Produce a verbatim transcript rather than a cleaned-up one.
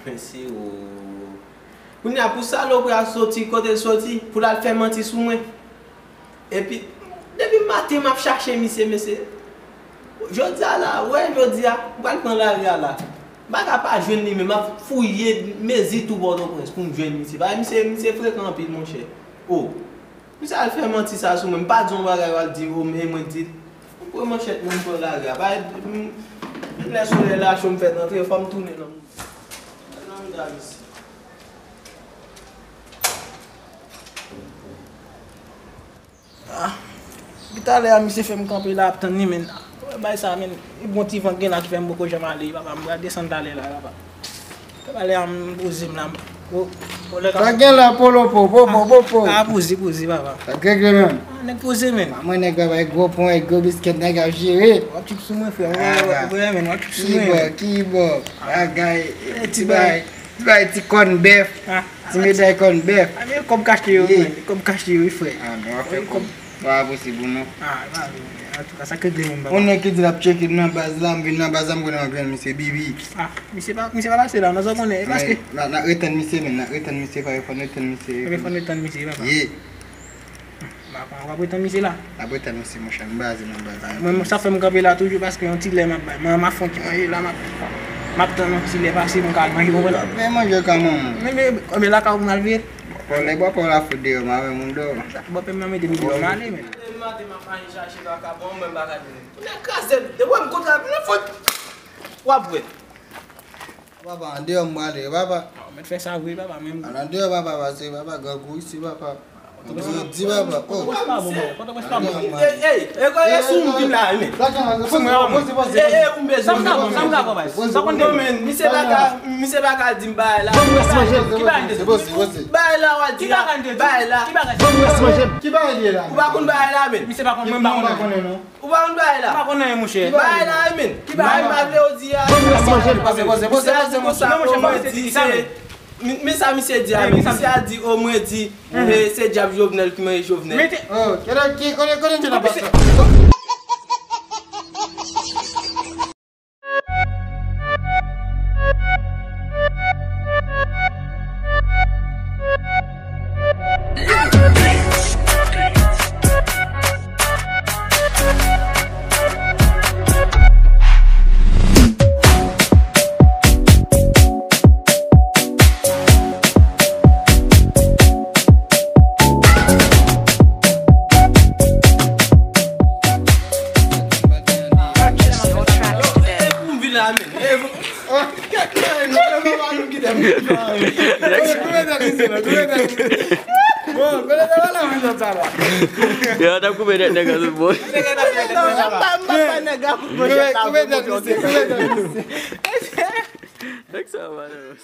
Mesye o. Kounye a pou salopri a soti kote l soti, pou l al fè manti sou mwen. Epi, depi maten m ap chache misye, mesye. Jodi a la, wè jodi a, m pral pran lari a la. M pa ka pa jwenn li menm, m ap fouye mezi tou Pòtoprens pou m jwenn misye. Paske misye, misye frekan anpil, monchè. O. Misye al fè manti sa sou mwen, m pa di yon bagay, w al di, o, men mwen di l. M pran manchèt mwen, m pran lari a. Pa, m, menm lè solèy la cho, m fèk antre, fò m tounen nan mouvman. Nan mouda misye. Ah, depi talè a, misye fè m kanpe la ap tann li, men. Wè bay sa, men. E bon ti van k gen la ki fè m poko janm ale, papa. M pral desann talè la, papa. Talè a, m poze m la. O, o, lè k ap... Sa gen la, polopo, popo, popo. Ah, poze, poze, papa. Sa k regle menm? Ah, nèg poze, men. Ah, mwen nèg papa, e gwo pon, e gwo biskèt, nèg ap jere. W ap trip sou mwen, frè. Wè, wè, men, w ap trip sou mwen. Kibò, kibò. Bagay, ti bagay. Ti bagay, ti kòn bèf. Ah, ti meday kòn bèf. Ah, men kòb kachte yo, men. Kòb kachte yo, wi, frè. Ah, men w ap fè kòb. Pa posib, non. Ah, pa vre. Antouka, sa k regle menm, papa. Yon nèg ki di l ap tcheke m nan baz la, m vin nan baz la, m konnen m ap jwenn misye Bibi. Ah, misye pa, misye pa pase la, non, sa w konnen, e paske... N a, n a retann misye, men, n a retann misye, frè, fò n retann misye. Fò n retann misye, papa. Ye. M ap, m ap retann misye la. N ap retann misye, monchè, m baze nan baz la. Mwen, sa fè m kanpe la toujou, paske yon ti lè m ap bay. Mwen, m ap fè yon ti manje la, m ap, m ap tann yon ti lè pase, mwen ka al manje, konprann? Men manje kanmenm. Men, men, men lakay ou pou m al veye? Bon, nèg bò pa w la fout deyò, m avè moun dò. Bò pè m nan mete m deyò, m ale, men. Depi maten m ap mache chache vakabon, mwen m pa ka jwenn. Nèg kraze, depi w wè m kontre avè l, fout. W ap wè. Papa, andeyò m prale, papa. Ah, w mèt fè sa vre, papa, men. Al andeyò, papa, pase, papa, grangou isi, papa. Grangou di, papa. Oh. Pòtoprens pa bon, papa. Pòtoprens pa bon. Ey, ey, e, e, e, sou m vin la, men. Sou mwen, papa. Ey, ey, ou bezwen. Sa m ka fè, sa m ka fè, baz. Sa konn de men, misye pa ka, misye pa ka di m bagay la. Ki bagay de tout bagay la, w a di a, bagay la. Ki bagay de tout bagay la. Ou pa konn bagay la, men. Misye pa konn, mwen m pa konnen, non. Ou pa konn bagay la. M pa konn anyen, monchè. Bagay la, men. Ki bagay m pa vle w di a? Poze, poze, poze, poze, poze. Non, monchè, m pa vle di sa, men. Mi-, men sa misye di a, men. Misye a di, o, mwen di, eh, se dyab Jovenel ki manje Jovenel. Mete. Oh, kote, ki, kote, kote, kote, kote, Yo, t ap koupe tèt nèg la tout bon. Nèg sa malere.